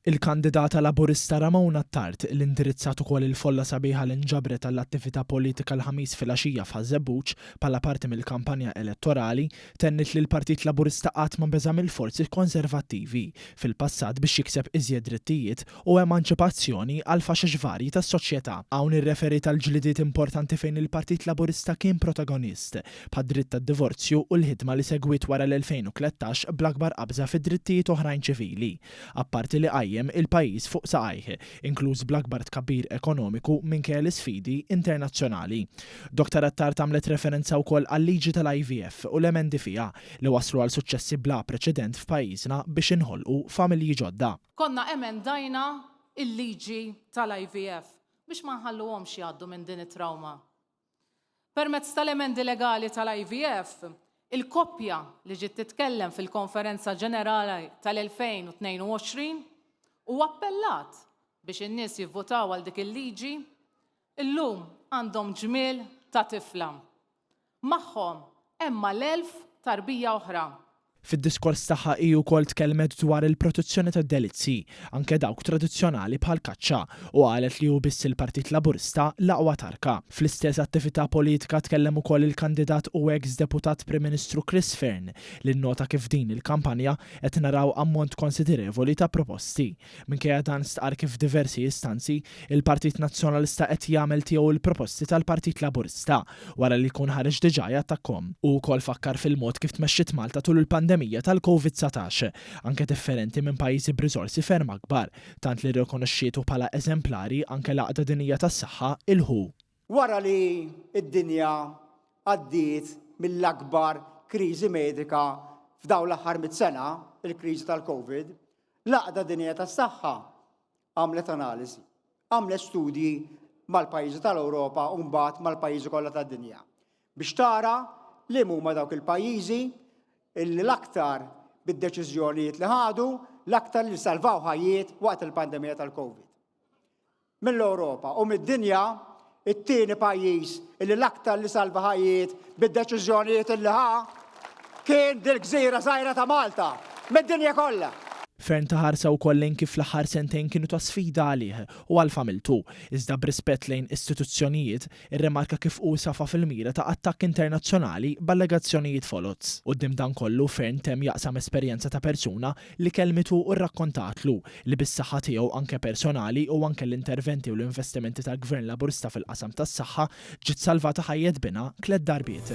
Il-kandidata Laburista Ramona Attard, li indirizzat ukoll il-folla sabiħa li nġabret għall-attività politika l-Ħamis filgħaxija f'Ħaż-Żebbuġ bħala parti mill-kampanja elettorali, tenniet li l-Partit Laburista qatt ma beża' mill-forzi konservattivi fil-passat biex jikseb iżjed drittijiet u emanċipazzjoni għal faxex varji tas-soċjetà. Hawn irreferiet għal ġlidiet importanti fejn il-Partit Laburista kien protagonist, bħad-dritt tad-divorzju u l-ħidma li segwiet wara l-2013 bl-akbar qabża fi drittijiet oħrajn ċivili. apparti li qajjem il-pajjiż fuq saqajh, inkluż bl-akbar tkabbir ekonomiku minkejja l-isfidi internazzjonali. Dottor Attard għamlet referenza wkoll għal-liġi tal-IVF u l-emendi fiha, li wasslu għal suċċessi bla preċedent f'pajjiżna biex inħolqu familji ġodda. Konna emendajna l-liġi tal-IVF biex ma nħalluhomx jgħaddu minn din it-trawma. Permezz tal-emendi legali tal-IVF, il-koppja li ġiet titkellem fil-Konferenza Ġenerali tal-2022 u appellat biex in-nies jivvutaw għal dik il-liġi, illum għandhom ġmiel ta' tifla. Magħhom hemm mal-1,000 tarbija oħra. Fid-diskors tagħha hi wkoll tkellmet dwar il-protezzjoni tad-delizzji, anke dawk tradizzjonali bħall-kaċċa, u qalet li hu biss il-Partit Laburista l-aqwa tarka. Fl-istess attività politika tkellem ukoll il-kandidat u eks Deputat Prim Ministru Chris Fearne li nnota kif f'din il-kampanja qed naraw ammont konsiderevoli ta' proposti. Minkejja dan stqarr kif f'diversi istanzi, il-Partit Nazzjonalista qed jagħmel tiegħu l-proposti tal-Partit Laburista, wara li jkun ħareġ diġà jattakkhom. Hu wkoll fakkar fil-mod kif tmexxiet Malta tul il-pandemija tal-Covid 19, anke differenti minn pajjiżi b'riżorsi ferm akbar, tant li rrikonoxxietu bħala eżemplari anke l-Għaqda Dinjija tas-Saħħa, il-WHO. Wara li d-dinja għaddiet mill-akbar kriżi medika f'dawn l-aħħar mitt sena, il-kriżi tal-Covid, L-Għaqda Dinjija tas-Saħħa għamlet analiżi, għamlet studji mal-pajjiżi tal-Ewropa u mbagħad mal-pajjiżi kollha tad-dinja biex tara li huma dawk il-pajjiżi illi l-aktar bid-deċiżjonijiet li ħadu, l-aktar li salvaw ħajjiet waqt il-pandemija tal-Covid. mill-Ewropa u mid-dinja, it-tieni pajjiż illi l-aktar li salva ħajjiet bid-deċiżjonijiet illi ħa kien dil-gżira żgħira ta' Malta, mid-dinja kollha. Fearne ta ħarsa wkoll lejn kif l-aħħar sentejn kienu ta' sfida għalih u għal familtu, iżda b'rispett lejn istituzzjonijiet, irrimarka kif hu safa fil-mira ta' attakk internazzjonali b'allegazzjonijiet foloz. Quddiem dan kollu, Fearne temm jaqsam esperjenza ta' persuna li kellmitu u rrakkontatlu li bis-saħħa tiegħu anke personali u anke l-interventi u l-investimenti tal-Gvern Laburista fil-qasam tas-saħħa ġiet salvata ħajjet binha tlett darbiet.